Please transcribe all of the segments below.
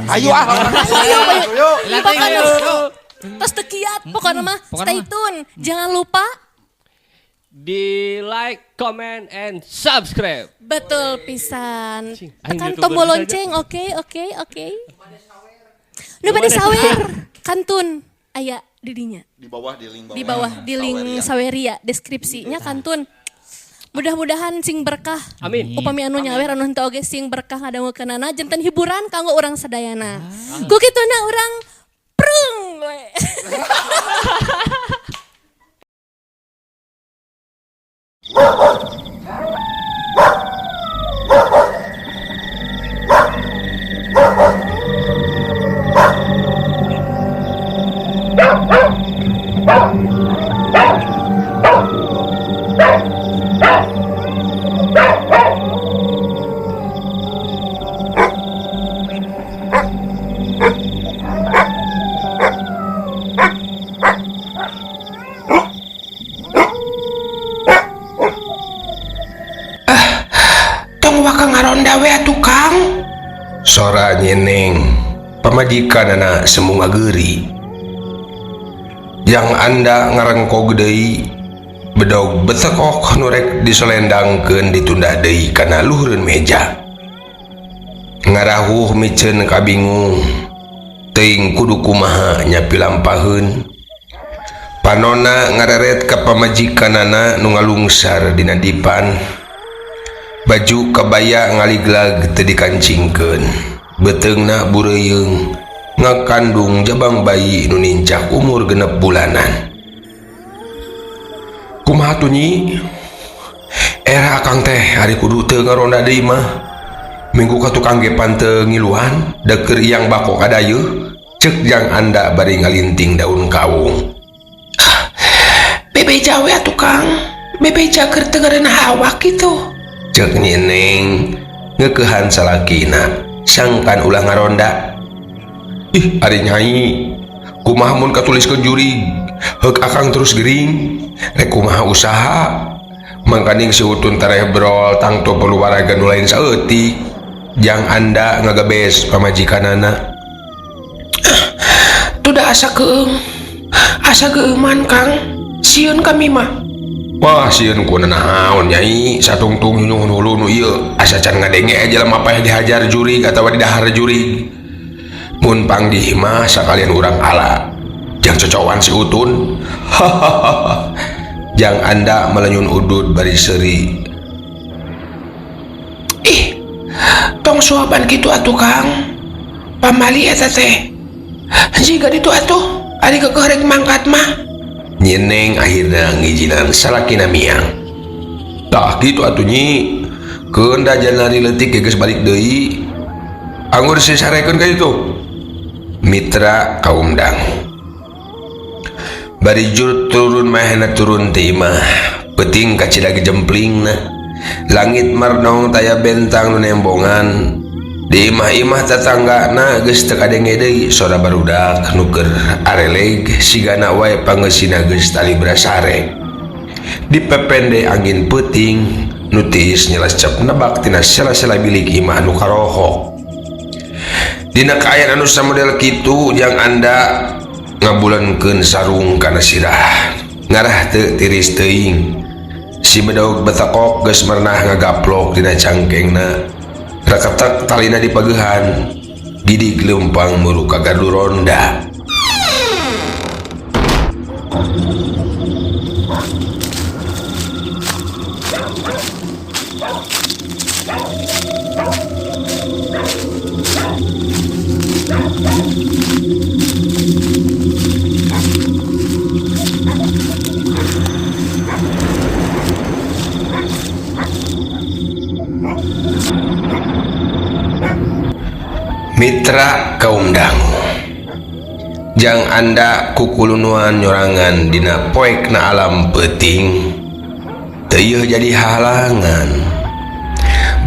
Ayo ah. Ayo, ayo. Lah, Pokoknya ayo. tos teu kiat pokoknya mah Pokoknya stay mah. tune. Jangan lupa Di like, comment, and subscribe. Betul pisan. Cing, aing Tekan YouTuber tombol saja. lonceng, oke, oke, oke. Nu bade sawer, kantun aya di dinya. Di bawah di link bawah. Di bawah di link Saweria deskripsinya kantun. Mudah-mudahan sing berkah. Amin. Upami anu nyawer anu henteu oge sing berkah ngadangukeunana janten hiburan kanggo urang sadayana. Ku kituna urang prung we. Tong waka ngaronda we atuh Kang. Sora nyeneng pamajikanana semu ngageri. Jang Anda ngarengkog deui bedog betekok nu rek disolendangkeun ditunda deui kana luhureun meja. Ngarahuh miceun kabingung teuing kudu kumaha nyapi lampaheun. Panona ngareret ka pamajikanana nu ngalungsar dina dipan. Baju kabaya ngaliglag teu dikancingkeun. Beuteungna bureuyeung ngakandung jabang bayi nu nincak umur 6 bulanan. Kumaha tuh nyi? Era akang teh ari kudu teu ngaronda deui mah. Minggu ka tukang gepan teu ngiluan, da keur iyang bako kadayeuh, ceuk Jang Anda bari ngalinting daun kawung. Bebeja we atuh Kang. Bebeja keur teu ngareunah awak kitu. Ceuk Nyi Neng ngeukehan salakina sangkan ulah ngaronda. Ih, ari nyai, kumaha mun katuliskeun jurig? Heuk akang terus gering. Rek kumaha usaha? Mangkaning si Utun tereh brol tangtu perlu waraga nu lain saeutik. Jang Anda ngagebes pamajikanana. Tuh da asa keung. Asa geueuman Kang. Sieun kami mah. Wah, sieun ku nanaon nyai, satungtung nyuhun hulu nu ieu. Asa can ngadenge jelema paeh dihajar jurig atawa didahar jurig. Mun panggih mah sakalian urang ala. Jang cocowan si Utun. Hahaha. Jang Anda melenyun udud bari seuri. Ih, tong suaban kitu atuh Kang. Pamali eta teh. Jiga ditu atuh, ari keukeuh rek mangkat mah. Nyi Neng akhirna ngijinan salakina miang. Tah kitu atuh nyi. Keun da jalari leutik ge geus balik deui. Anggur sisarekeun ka ditu. Mitra kaum dangu. Bari jur turun mahena turun ti imah. Peuting kacida gejemplingna. Langit mardong taya bentang nu nembongan. Di imah-imah tatanggana geus teu kadenge deui sora barudak nu keur areleg sigana wae pangeusina geus tali brasare. Dipepende angin peuting nu tiis nyelecep nebak tina sela-sela bilik imah nu karohok. Dina kaayaan anu samodel kitu Jang Anda ngabulankeun sarung kana sirah. Ngarah teu tiris teuing. Si bedog betekok geus merenah ngagaplok dina cangkengna. Reketek talina dipagehan. Gidig leumpang muru ka gardu ronda. Mitra kaum dangu. Jang Anda kukulunuan nyorangan dina poekna alam peuting. Teu jadi halangan.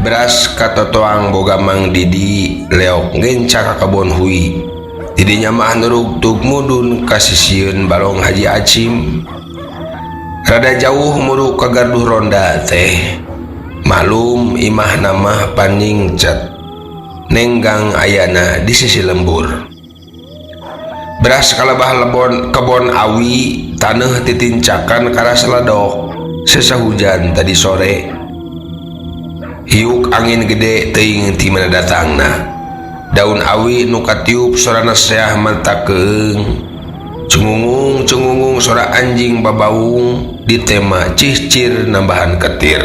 Beras katotoang boga Mang Didi leok ngenca ka kebon hui. Didinya mah nurugtug mudun ka sisieun balong Haji Acim. Rada jauh muruk ka garduh ronda teh. Malum imah namah paningcet. Nenggang ayana di sisi lembur. Beras kalebah lebon kebon awi taneuh titincakan karas ledok sesa hujan tadi sore. Hiuk angin gede teuing ti mana datangna. Daun awi nu katiup sorana seah mata keung. Cungungung cungungung sora anjing babaung ditema cihcir nambahan ketir.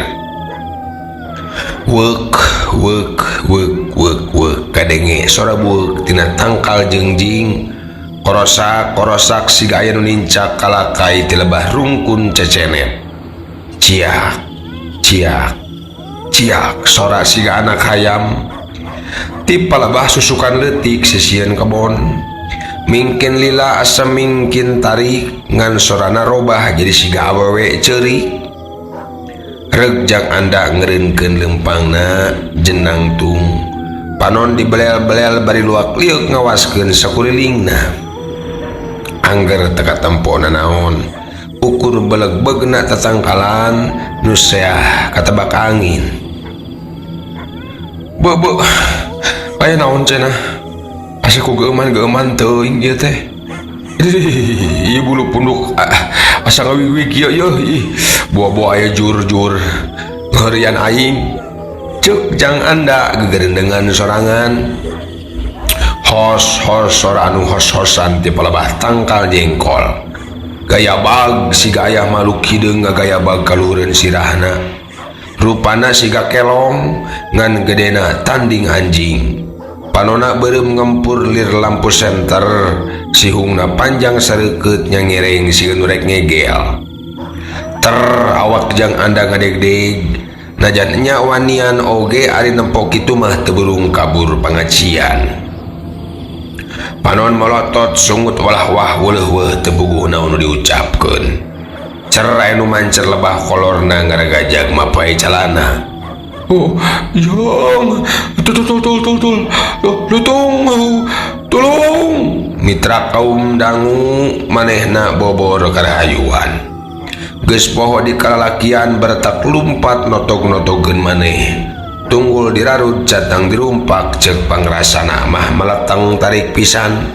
Wek wek wek wek wek kadenge sora bueuk tina tangkal jengjing. Korosak korosak siga aya nu nincak kalakai ti lebah rungkun cecenet. Ciak ciak ciak sora siga anak hayam. Ti palebah susukan leutik sisieun kebon. Mingkin lila asa mingkin tarik ngan sorana robah jadi siga awewe ceurik. Reuk jang anda ngeureunkeun leumpangna jenang tung. Panon dibelel-belel bari luak liuk ngawaskeun sakurilingna. Angger teu katempo nanaon. Ukur beleg-begna tatangkalan nu seah katebak angin. Beuh beuh aya naon cenah? Asa ku geuman-geuman teuing ieu teh. Ih, bulu punduk asa ngawiwig ieu yeuh. Ih, buah-buah aya jur-jur ngerian aing. Ceuk jang anda gegerendengan sorangan. Hos-hos sora anu hos-hosan ti palebah tangkal jengkol. Gaya bag siga aya makhluk hideung ngagaya bag kaluhureun sirahna. Rupana siga kelong ngan gedena tanding anjing. Panona beureum ngempur lir lampu senter, sihungna panjang sareukeut nyangereng siga nu rek ngegel. Ter awak jang anda ngadegdeg, najan nya wanian oge ari nempo kitu mah teu burung kabur pangacian. Panon molotot sungut walah wah weuleuh teu puguh naon nu diucapkeun. Cer aya nu mancer lebah kolorna ngaragajag mapai calana. Oh, yang tul tul tul tul tul lutung tolong. Mitra kaum dangu manehna bobor karahayuan. Geus poho di kalalakian bertak lumpat notog-notogeun maneh. Tunggul dirarud catang dirumpak ceuk pangrasana mah meleteng tarik pisan.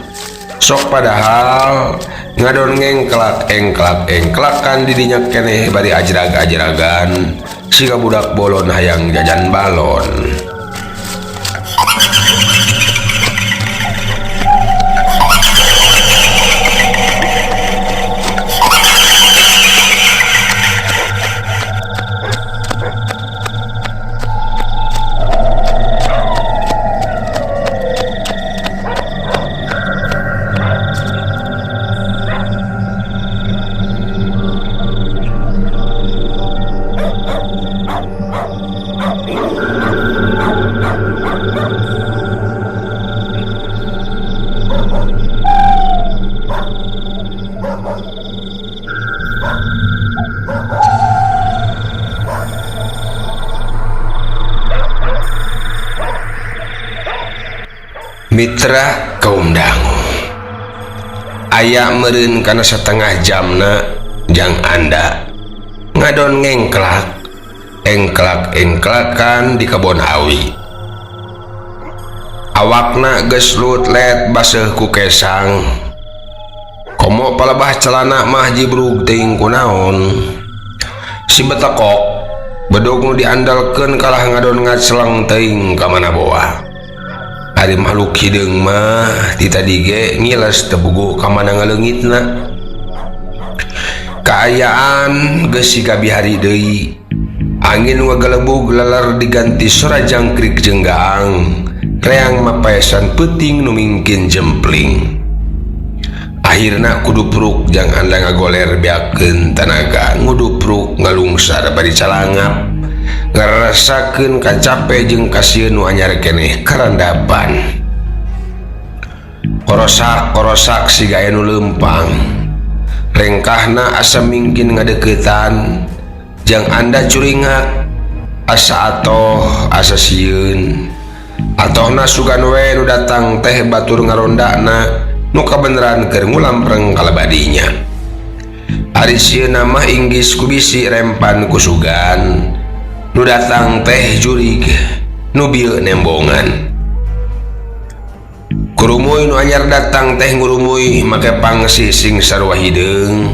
Sok padahal ngadon ngengklak engklak engklakan didinya keneh bari ajrag-ajragan siga budak bolon hayang jajan balon. Mitra kaum dangu aya meureun kana setengah jamna jang anda ngadon ngengklak engklak engklakan di kebon awi. Awakna geus lut-let baseuh ku kesang. Komo palebah celana mah jibrug teuing kunaon. Si betekok bedog nu diandalkeun kalah ngadon ngacleng teuing ka mana boa. Ari makhluk hideung mah ti tadi ge ngiles teu puguh ka mana ngaleungitna. Kaayaan geus siga bihari deui. Angin ngagelebug leler diganti sora jangkrik jeung gaang. Reang mapaesan peuting nu mingkin jempling. Akhirna kudupruk jang anda ngagoler beakeun tanaga ngudupruk ngalungsar bari calangap. Ngarasakeun kacape jeung kasieun nu anyar keneh karandapan. Korosak-korosak siga aya nu leumpang. Rengkahna asa mingkin ngadeuketan. Jang anda curingak asa atoh asa sieun. Atohna sugan we nu datang teh batur ngarondana nu kabeneran keur ngulampreng kalebadinya. Ari sieunna mah inggis ku bisi rempan ku sugan. Nu datang teh jurig nu bieu nembongan. Kurumuy nu anyar datang teh ngurumuy make pangsi sing sarua hideung.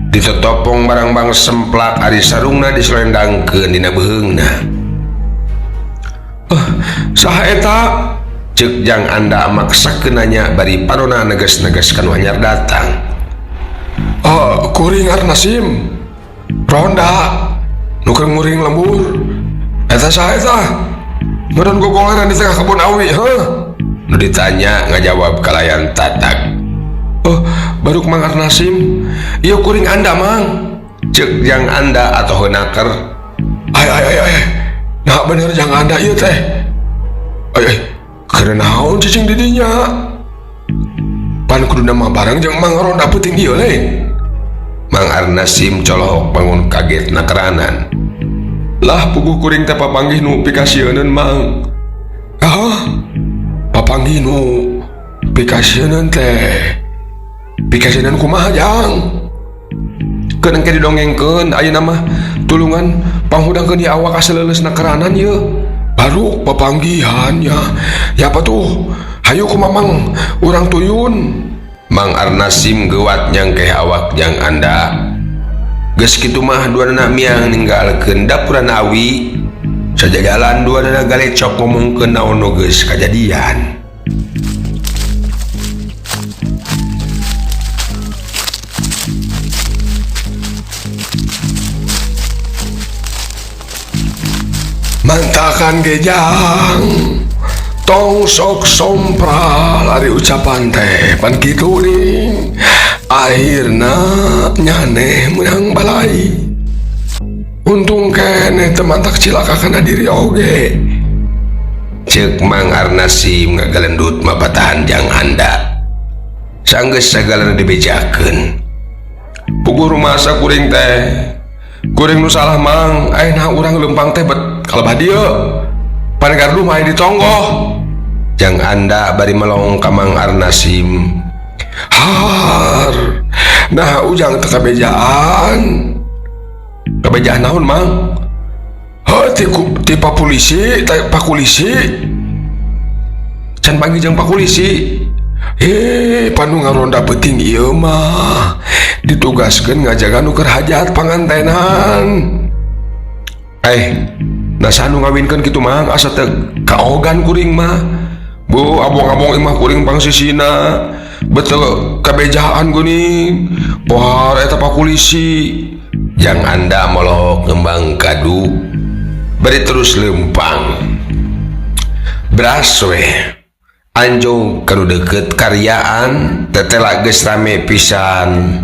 Ditotopong barang-bang semplak ari sarungna diselendangkeun dina beuheungna. Saha eta? Ceuk Jang Anda maksakeun nanya bari panona neges-neges ka nu anyar datang. Oh, kuring Arnasim. Ronda nu keur nguring lembur. Eta saha eta? Meureun gogoleran di tengah kebun awi, heuh? Nu ditanya ngajawab kalayan tatag. Oh, baruk Mang Arnasim. Ieu kuring Anda, Mang. Ceuk Jang Anda atau heunaker. Ay ay ay ay. Nah bener Jang Anda ieu teh. Ay ay, keur naon cicing di dinya? Pan kuduna mah bareng jeung Mang Ronda peuting ieu lain. Mang Arnasim colohok bangun kaget nakeranan. Lah puguh kuring teh papanggih nu pikasieuneun Mang. Ah, papanggih nu pikasieuneun teh. Pikasieuneun kumaha Jang? Keun engke didongengkeun ayeuna mah tulungan panghudangkeun ieu awak asa leuleus nakeranan ieu. Baru papanggihan ya. Ya apa tuh? Hayu ku Mamang urang tuyun. Mang Arnasim geuwat nyangkeh awak Jang Anda. Geus kitu mah duanana miang ninggalkeun dapuran awi. Sajajalan duanana galecok ngomongkeun naon nu geus kajadian. Mantakan gejang. Tong sok sompral ari ucapan teh pan kitu ning. Akhirna nyaneh menang balai. Untung keneh teu mantak cilaka kana diri oge. Ceuk Mang Arnasim ngagalendut mapatahan Jang Anda. Sanggeus sagalana dibejakeun. Puguh rumasa kuring teh. Kuring nu salah Mang, ayeuna urang leumpang teh bet kalebah dieu. Pan gardu mah ditonggoh. Jang Anda bari melong ka Mang Arnasim. Har. Nah ujang teh kabejaan. Kabejaan naon Mang? Heuh ti papolisi, teh pakulisi. Can panggih jeung pakulisi. Panu ngaronda peuting ieu mah. Ditugaskeun ngajaga nu keur hajat pangantenan. Nah sanu ngawinkeun kitu Mang asa teu kaogan kuring mah. Bu abong-abong imah kuring pangsisina. Betul kabejaan geuning. Pohar eta pakulisi. Jang Anda molohok ngembang kadu. Bari terus lempang. Beras weh. Anjong kanu deukeut karyaan tetela geus rame pisan.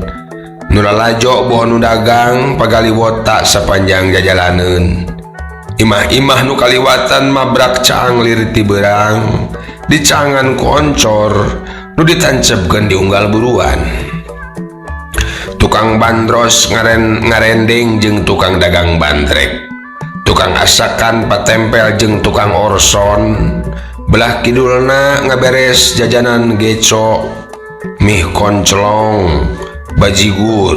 Nu lalajo boh nu dagang pagaliwota sapanjang jajalaneun. Imah-imah nu kaliwatan mabrak caang lir ti beurang, dicangan ku oncor nu ditancepkeun di unggal buruan. Tukang bandros ngarendeng jeung tukang dagang bandrek. Tukang asakan patempel jeung tukang orson. Belah kidulna ngaberes jajanan geco, mih konclong, bajigur,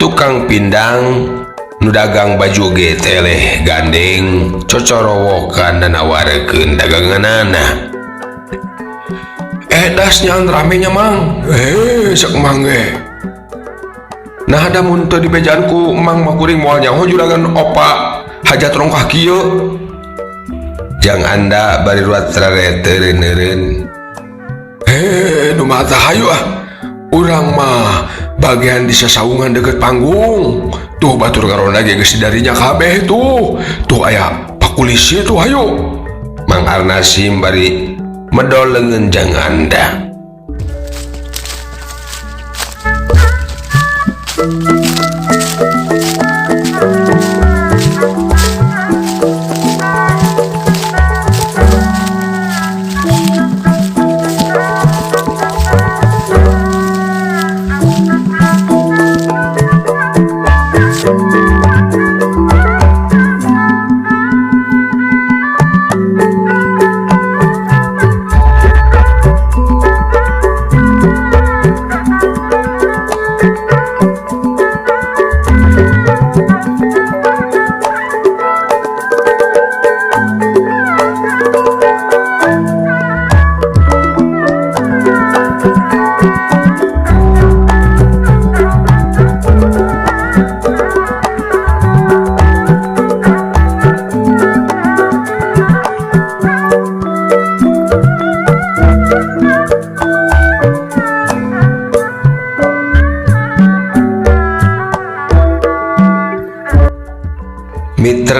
tukang pindang, nu dagang baju ge teleh gandeng, cocorowokan dan nawarkeun daganganana. Das nyan ramenya Mang. Sok Mang ge. Nah da mun teu dibejaan ku Mang mah kuring moal nyaho juragan opa hajat rongkah kieu. Jang Anda bari ruat rareureun. Nu mata hayu ah. Urang mah bagian di sasaungan deket panggung. Tuh batur ngaronda ge geus darinya kabeh tuh. Tuh aya pakulisi tuh hayu. Mang Arnasim bari medol leungeun Jang Anda.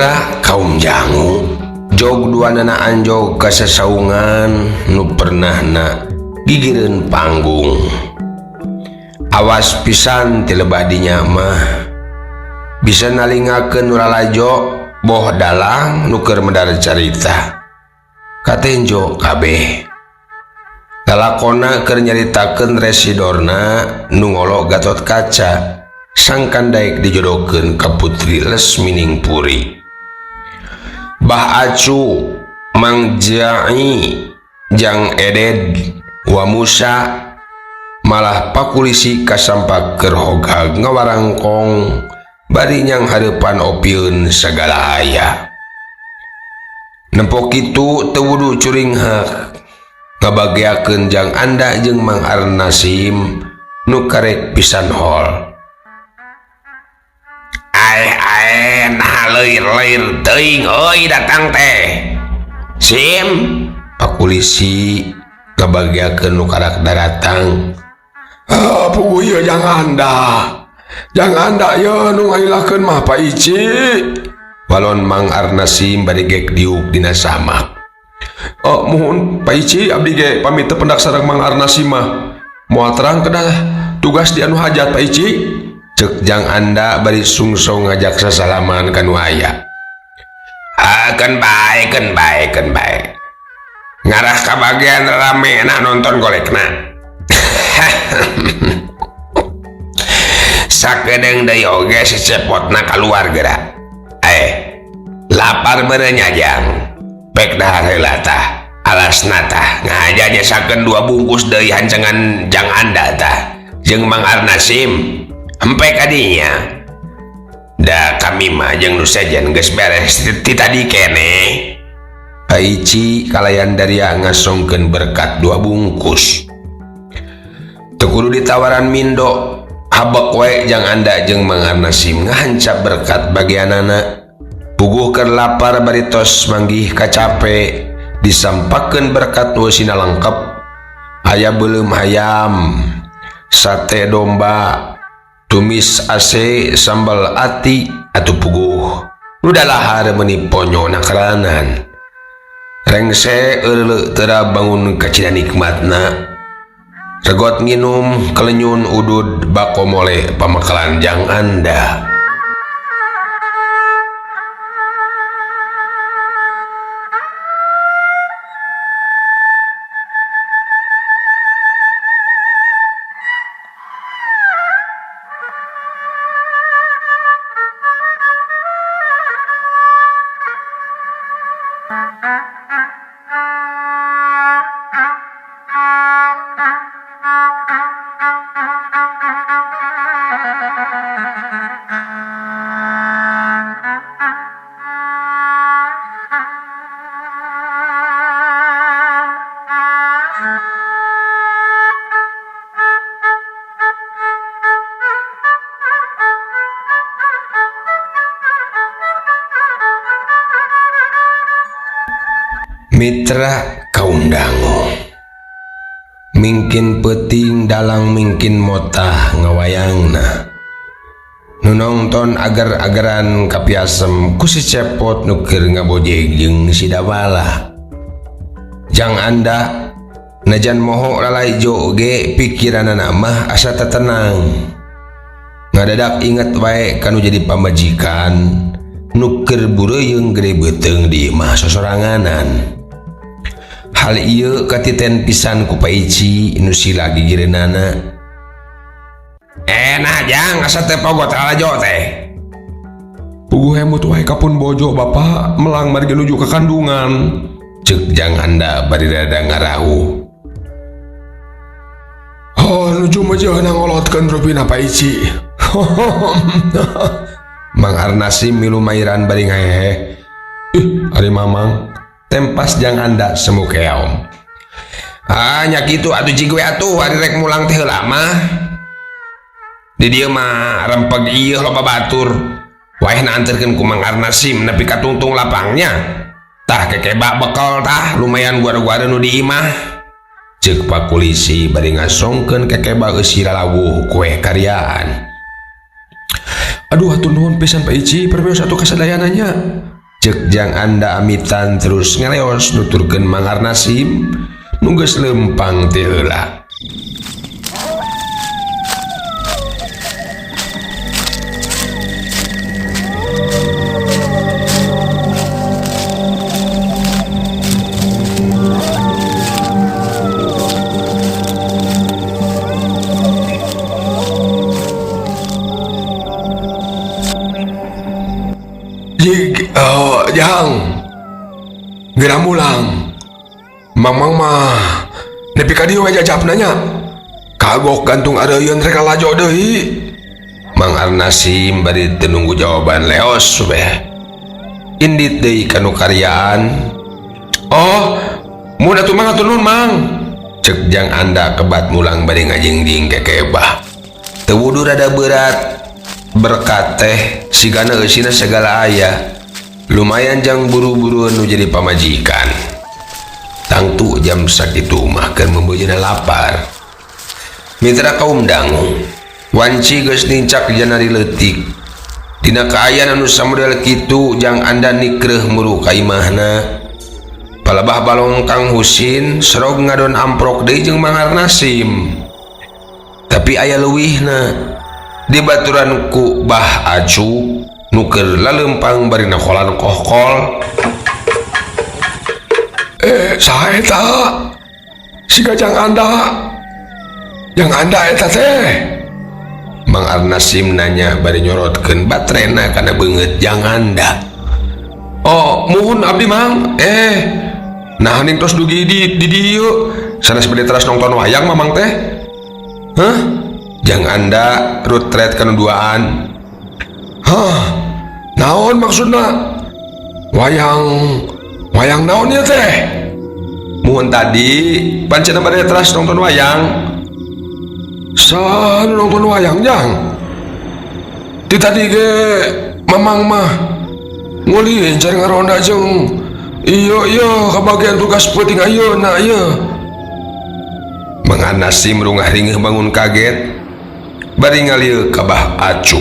Mitra kaum jangu jog duanana anjog ka sasaungan nu pernahna gigireun panggung. Awas pisan ti lebah dinya mah bisa nalingakeun nu lalajo boh dalang nu keur medar carita. Katenjo kabeh. Lalakona keur nyaritakeun residorna nu ngolok Gatot Kaca sangkan daek dijodohkeun ka Putri Lesmining Puri. Bah Acu, Mang Jai, Jang Eded, Wa Musa malah pakulisi kasampak keur hogag ngawarangkong bari nyang hareupan opieun sagala aya. Nempo kitu teu wudu curinghak ngabageakeun Jang Anda jeung Mang Arnasim nu karek pisan hol. Ae ae nah leur-leur teuing euy datang teh. Sim pakulisi ngabageakeun nu karak daratang. Ah, puguh ieu Jang Anda. Jang Anda ieu nu ngailakeun mah Pak Ici. Walon Mang Arnasim bari gek diuk dina samak. Oh, muhun Pak Ici abdi ge pamit teu pendak sareng Mang Arnasim mah. Moal terang kedah tugas di anu hajat Pak Ici. Cek Jang Anda bari sungsong ngajak sasalaman ka nu aya. Ah, keun bae, keun bae, keun bae. Ngarah ka bagian rame na nonton golekna. Sakedeung deui oge si cepotna kaluar geura. Lapar meureun nya Jang. Pek dahar heula tah. Alasna tah ngaja nyesakeun 2 bungkus deui hancangan Jang Anda tah jeung Mang Arnasim. Empe kadinya. Da kami mah jeung nu sejen geus beres ti tadi keneh. Aici kalayan daria ngasongkeun berkat 2 bungkus. Teu kudu ditawaran mindo, habek we Jang Anda jeung Mang Arnasim ngahancap berkat bagianana. Puguh keur lapar bari tos manggih kacape, disampakeun berkat eusina lengkep. Aya beuleum hayam, sate domba, tumis ase, sambal ati atuh puguh. Nu dalahar meuni ponyo nakaranan. Rengse eureuleuh teu bangun kacida nikmatna. Regot nginum kelenyun udud bako mole pamekalan Jang Anda. Mitra kaundango mingkin peuting dalang mingkin motah ngawayangna nu nongton agar-agaran kapiasem ku si cepot nu keur ngabojeg jeung si Dawala. Jang Anda najan moho lalajo ge pikiranana mah asa tetenang. Ngadadak inget wae kanu jadi pamajikan nu keur bureuyeung gede beuteung di imah sosoranganan. Hal ieu katiten pisan ku Paici nu sila gigireunana. Nah Jang asa teh pogot lalajo teh. Puguh emut wae kapun bojo bapak melang margi nuju ka kandungan. Ceuk Jang Anda bari rada ngarahu. Oh nuju mah jeung ngolotkeun rupina Paici. Mang Arnasim milu mairan bari ngahehe. Ih, ari mamang tempas Jang Anda semu keom. Ah nya kitu atuh cik we atuh ari rek mulang teh heula mah. Di dieu mah rempeg ieu loba batur. Waehna anterkeun ku Mang Arnasim nepi ka tungtung lapangnya. Tah kekeba bekal tah lumayan guar-guareun nu di imah. Ceuk pakulisi bari ngasongkeun kekeba eusi lalawuh kue karyaan. Aduh hatur nuhun pisan Pak Ici, permios atuh kasadayananya. Cek Jang Anda amitan terus ngaleos nuturkeun Mang Arnasim nu geus leumpang ti heula. Jig, oh, jang. Geura mulang. Mamang mah nepi ka dieu we jajapna nya. Kagok gantung areuyeun rek lalajo deui. Mang Arnasim bari teu nunggu jawaban leos we. Indit deui ka nu karyaan. Oh, mun atuh mah hatur nuhun Mang. Cek Jang Anda kebat mulang bari ngajingjing kekebah. Teu wudu rada berat. Berkat teh sigana eusina segala aya. Lumayan jang buru-buru nu jadi pamajikan. Tangtu jam sakitu mah keur membujana lapar. Mitra kaum dangu, wanci geus nincak janari leutik. Dina kaayaan anu samodel kitu Jang Anda nikreuh muru ka imahna. Palebah balong Kang Husin serog ngadon amprok deui jeung Mang Arnasim. Tapi aya leuwihna. Dibaturan ku Bah Acu nu keur laleumpang bari nakolan kohkol. Saha eta? Siga Jang Anda. Jang Anda eta teh. Mang Arnasim nanya bari nyorotkeun baterena kana beungeut Jang Anda. Oh, muhun abdi Mang. Nah ning tos dugi di dieu. Sanes bade teras nonton wayang Mamang teh. Hah? Jang Anda rutret kana duaan. Hah? Naon maksudna? Wayang naon ieu teh? Muhun tadi pancen bade teras nonton wayang. Saha nu nonton wayang Jang? Ti tadi ge Mamang mah ngulieun cari ngaronda jeung ieu ieu kabagian tugas peuting ayeuna ieu. Mang Arnasim rungah ringeuh bangun kaget bari ngalieu ka Bah Acu.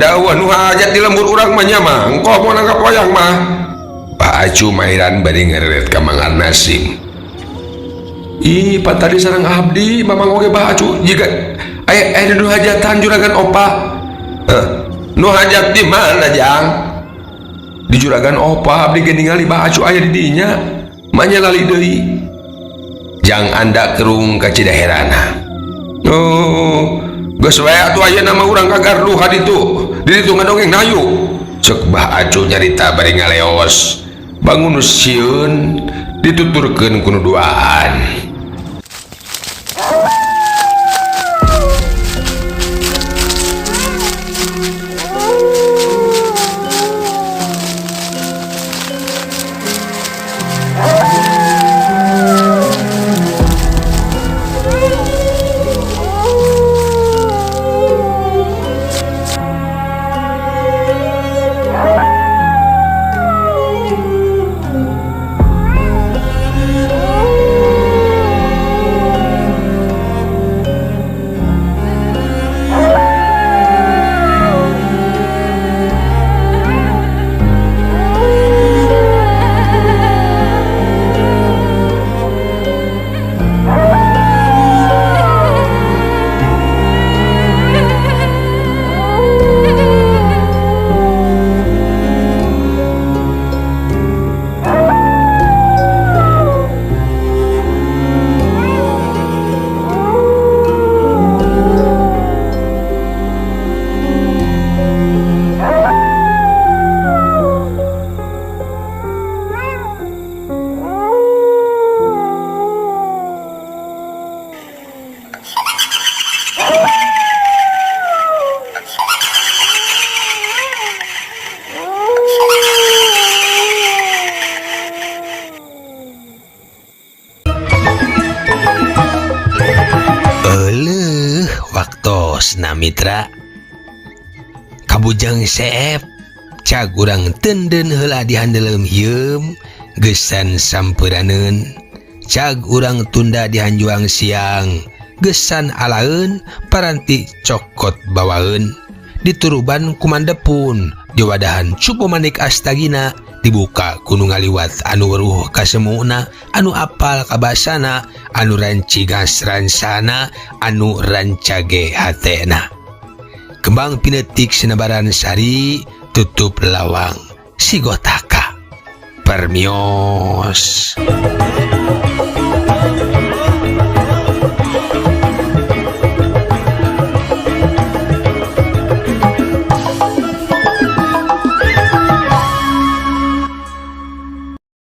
Dawa nu hajat di lembur urang mah nya mah, engko mau nangkap wayang mah. Bah Acu mahiran bari ngereret ka Mang Arnasim. Ih, pan tadi sareng abdi Mamang oge Bah Acu jiga aya nu hajatan juragan opa. Nu hajat di mana Jang? Di juragan opa abdi ge ningali Bah Acu aya di dinya. Manya lali deui. Jang Anda kerung ka Cidaherana. Oh, geus we atuh ayeuna mah urang ka gardu ka ditu. Di ditu ngadongeng nayu. Cek Bah Acu nyarita bari ngaleos. Bangun sieun dituturkeun ku nu duaan. Waktosna mitra kabujang seep cag urang tenden heula dihandeleum hieum gesan sampuraneun cag urang tunda dihanjuang siang gesan alaeun paranti cokot bawaeun dituruban kumandepun Diwadahan cupu manik astagina, dibuka ku nu ngaliwat anu weruh kasemuna, anu apal kabasana, anu rancigas ransana, anu rancage hatena. Kembang pinetik sinebaran sari, tutup lawang sigotaka. Permios.